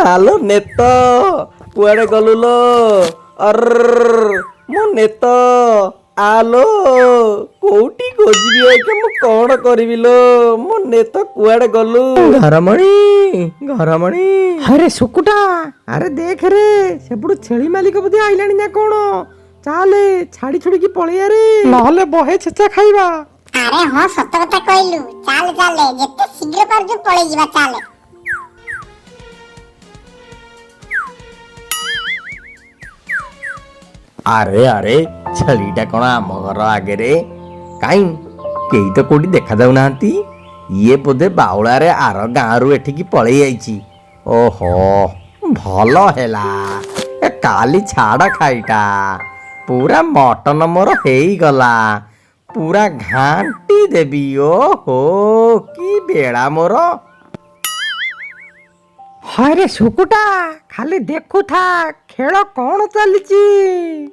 ଆଲୋ ନେତ, କୁଆଡ଼େ ଗଲୁ ଲୋ? ଅର୍, ମୋ ନେତ, ଆଲୋ, କୋଉଠି ଖୋଜିବି ଆଜ୍ଞା? ମୁଁ କଣ କରିବି ଲୋ? ମୋ ନେତ, କୁଆଡ଼େ ଗଲୁ? ଘରମଣି, ଘରମଣି। ଆରେ ଶୁକୁଟା, ଆରେ ଦେଖ ରେ, ସେପଟୁ ଛେଳି ମାଲିକ ବୋଧେ ଆଇଲାଣି ନା କଣ? ଚାଲେ, ଛାଡି ଛୁଡିକି ପଳେଇବା ରେ, ନହେଲେ ବହେ ଛେଚା ଖାଇବା। ଆରେ ହଁ, ସତ କଥା କହିଲୁ। ଚାଲେ ଚାଲେ, ଯେତେ ଶୀଘ୍ର ପାରୁଛୁ ପଳେଇ ଯିବା, ଚାଲେ। ଆରେ ଆରେ, ଛେଳିଟା କଣ ଆମ ଘର ଆଗରେ? କାଇଁ, କେହି ତ କୋଉଠି ଦେଖା ଯାଉନାହାନ୍ତି। ଇଏ ବୋଧେ ବାଉଳାରେ ଆର ଗାଁରୁ ଏଠିକି ପଳେଇ ଯାଇଛି। ଓହୋ, ଭଲ ହେଲା, ଏ କାଲି ଛାଡ଼ ଖାଇଟା ପୁରା ମଟନ ମୋର ହେଇଗଲା, ପୁରା ଘାଣ୍ଟି ଦେବି। ଓହୋ, କି ବେଳା ମୋର! ହରେ ଶୁକୁଟା, ଖାଲି ଦେଖୁଥା ଖେଳ କଣ ଚାଲିଛି।